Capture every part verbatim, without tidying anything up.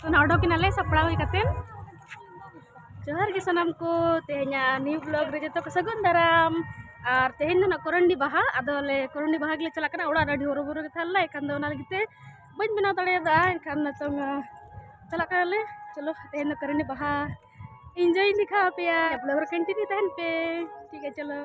ᱚᱱᱟ ᱚᱰᱚᱠ ᱮᱱᱟᱞᱮ ᱥᱟᱯᱲᱟᱣ ᱦᱩᱭ ᱠᱟᱛᱮ᱾ ᱡᱚᱦᱟᱨ ᱜᱮ ᱥᱟᱱᱟᱢ ᱠᱚ, ᱛᱮᱦᱮᱧᱟᱜ new vlog ᱨᱮ ᱡᱚᱛᱚ ᱠᱚ ᱥᱟᱹᱜᱩᱱ ᱫᱟᱨᱟᱢ᱾ ᱟᱨ ᱛᱮᱦᱮᱧ ᱫᱚ ᱱᱟᱜ ᱠᱚᱨᱚᱱᱰᱤ ᱵᱟᱦᱟ, ᱟᱫᱚ ᱞᱮ ᱠᱚᱨᱚᱱᱰᱤ ᱵᱟᱦᱟ ᱜᱮᱞᱮ ᱪᱟᱞᱟᱜ ᱠᱟᱱᱟ᱾ ᱚᱲᱟᱜ ᱨᱮ ᱟᱹᱰᱤ ᱦᱚᱨᱚᱵᱚᱨᱚ ᱜᱮ ᱛᱟᱦᱮᱸ ᱞᱮᱱᱟ, ᱮᱱᱠᱷᱟᱱ ᱫᱚ ᱚᱱᱟ ᱞᱟᱹᱜᱤᱫ ᱛᱮ ᱵᱟᱹᱧ ᱵᱮᱱᱟᱣ ᱫᱟᱲᱮᱭᱟᱫᱟ᱾ ᱮᱱᱠᱷᱟᱱ ᱱᱤᱛᱚᱝ, ᱟᱸ, ᱪᱟᱞᱟᱜ ᱠᱟᱱᱟᱞᱮ᱾ ᱪᱚᱞᱚ, ᱛᱮᱦᱮᱧ ᱫᱚ ᱠᱚᱨᱚᱱᱰᱤ ᱵᱟᱦᱟ enjoy ᱤᱧ ᱫᱮᱠᱷᱟᱣ ᱟᱯᱮᱭᱟ᱾ Vlog ᱨᱮ continue ᱛᱟᱦᱮᱱ ᱯᱮ᱾ ᱴᱷᱤᱠ ᱜᱮᱭᱟ, ᱪᱚᱞᱚ᱾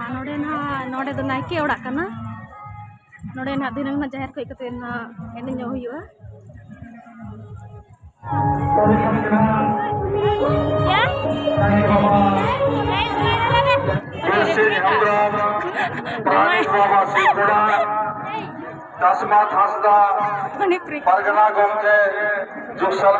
ᱟᱨ ᱱᱚᱰᱮ ᱱᱟᱦᱟᱜ, ᱱᱚᱰᱮ ᱫᱚ ᱱᱟᱭᱠᱮ ᱚᱲᱟᱜ ᱠᱟᱱᱟ᱾ ᱱᱚᱰᱮ ᱱᱟᱦᱟᱜ ᱫᱷᱤᱱᱟᱹᱝ ᱱᱟᱦᱟᱜ ᱡᱟᱦᱮᱨ ᱠᱷᱚᱱ ᱠᱟᱛᱮ ᱱᱟᱦᱟᱜ ᱮᱱᱮᱡᱚᱜ ᱦᱩᱭᱩᱜᱼᱟ᱾ ᱠᱤᱨᱥᱤ ᱦᱮᱢᱵᱨᱚᱢ, ᱯᱨᱟᱱᱤᱠ ᱵᱟᱵᱟ ᱥᱤᱝᱜᱚᱲᱟ, ᱫᱟᱥᱢᱟᱛ ᱦᱟᱸᱥᱫᱟ, ᱯᱟᱨᱜᱟᱱᱟ ᱜᱚᱢᱠᱮ, ᱡᱩᱥᱟᱞ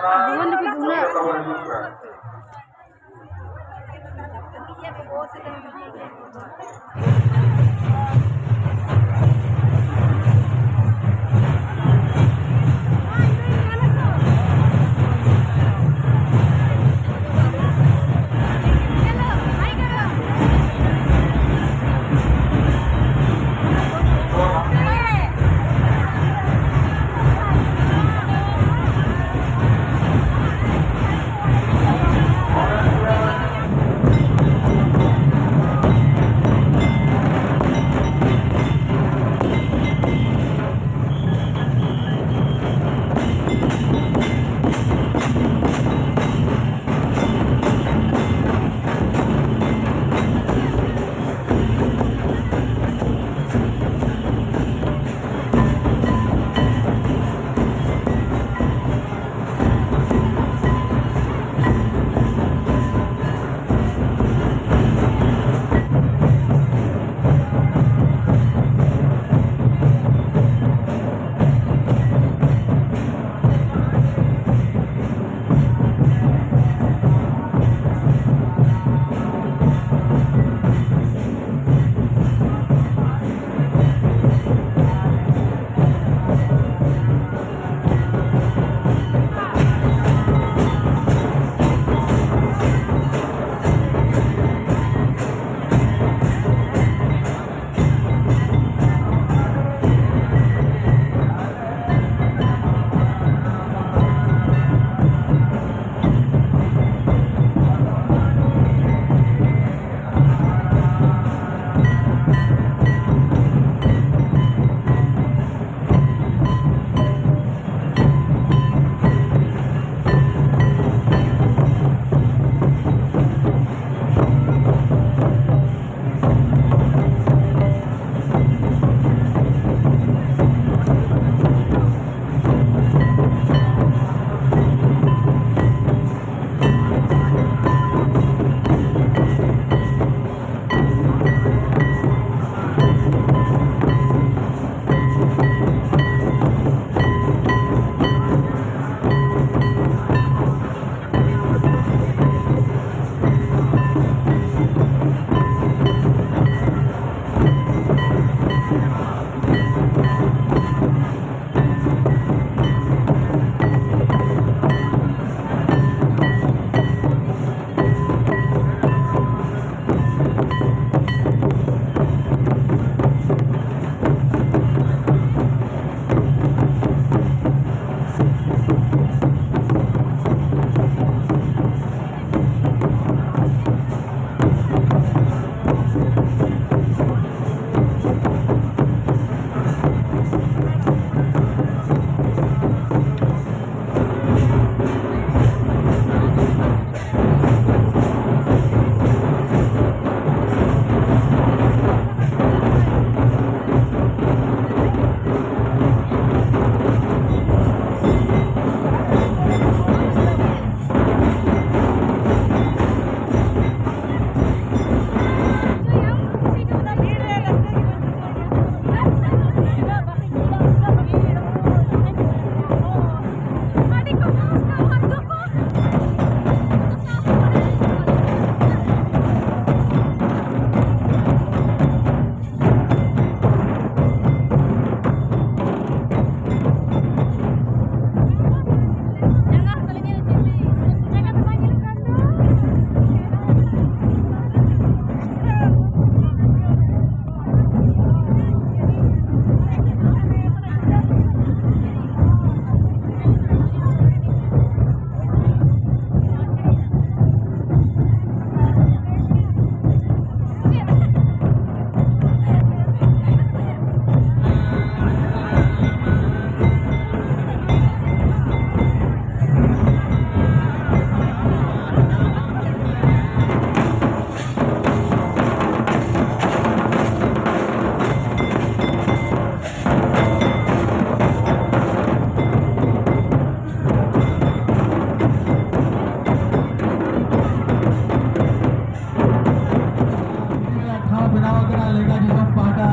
ᱵᱮᱱᱟᱣ ᱟᱠᱟᱱᱟ ᱞᱮᱸᱜᱟ ᱡᱚᱡᱚᱢ ᱯᱟᱦᱴᱟ᱾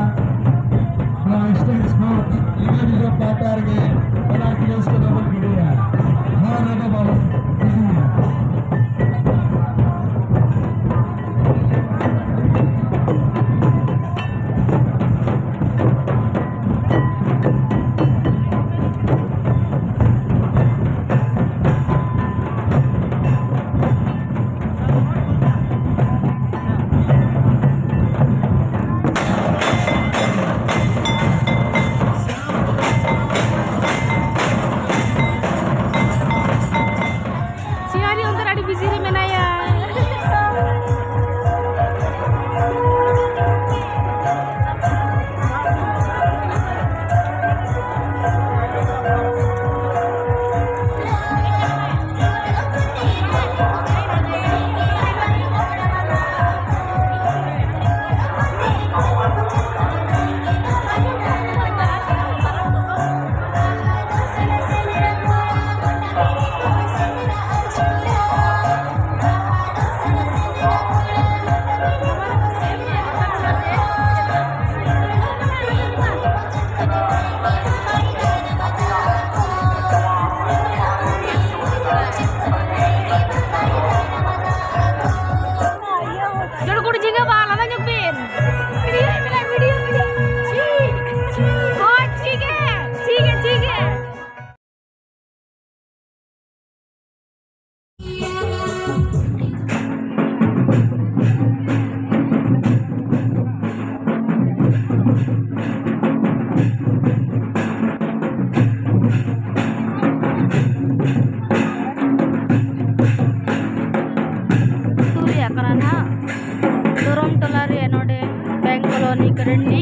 ᱱᱚᱣᱟ stage ᱠᱷᱚᱱ ᱞᱮᱸᱜᱟ ᱡᱚᱡᱚᱢ ᱯᱟᱦᱴᱟ ᱨᱮᱜᱮ ᱵᱟᱱᱟᱨ place ᱠᱚᱫᱚ ᱵᱚᱱ ᱜᱤᱰᱤᱭᱟ᱾ ᱦᱚᱨ ᱨᱮᱫᱚ ᱵᱟᱵᱚᱱ ᱜᱤᱰᱤᱭᱟ᱾ ᱥᱤᱭᱟᱨᱤ ᱚᱱᱛᱮ ᱨᱮ ᱟᱹᱰᱤ ᱵᱤᱡᱤ ᱨᱮ ᱢᱮᱱᱟᱭᱟ᱾ ᱡᱚᱲ ᱠᱩᱲᱤ ᱡᱷᱤᱸᱜᱟᱹ ᱵᱟᱦᱟ ᱞᱟᱸᱫᱟ ᱧᱚᱜ ᱵᱤᱱ᱾ ᱵᱷᱤᱰᱤᱭᱳ ᱢᱮᱱᱟᱜᱼᱟ, ᱵᱷᱤᱰᱤᱭᱳ, ᱵᱷᱤᱰᱤᱭᱳ᱾ ᱪᱷᱤ, ᱪᱷᱤ᱾ ᱦᱳᱭ, ᱴᱷᱤᱠ ᱜᱮ, ᱴᱷᱤᱠ ᱜᱮ, ᱴᱷᱤᱠ ᱜᱮ᱾ ᱟᱹᱛᱩ ᱨᱮᱭᱟᱜ ᱠᱟᱱᱟ ᱱᱟᱦᱟᱜ᱾ ᱫᱷᱚᱨᱚᱢ ᱴᱚᱞᱟ ᱨᱮ ᱱᱚᱰᱮ ᱵᱮᱝᱠ ᱠᱚᱞᱚᱱᱤ ᱠᱚᱨᱮᱱ ᱢᱤᱫ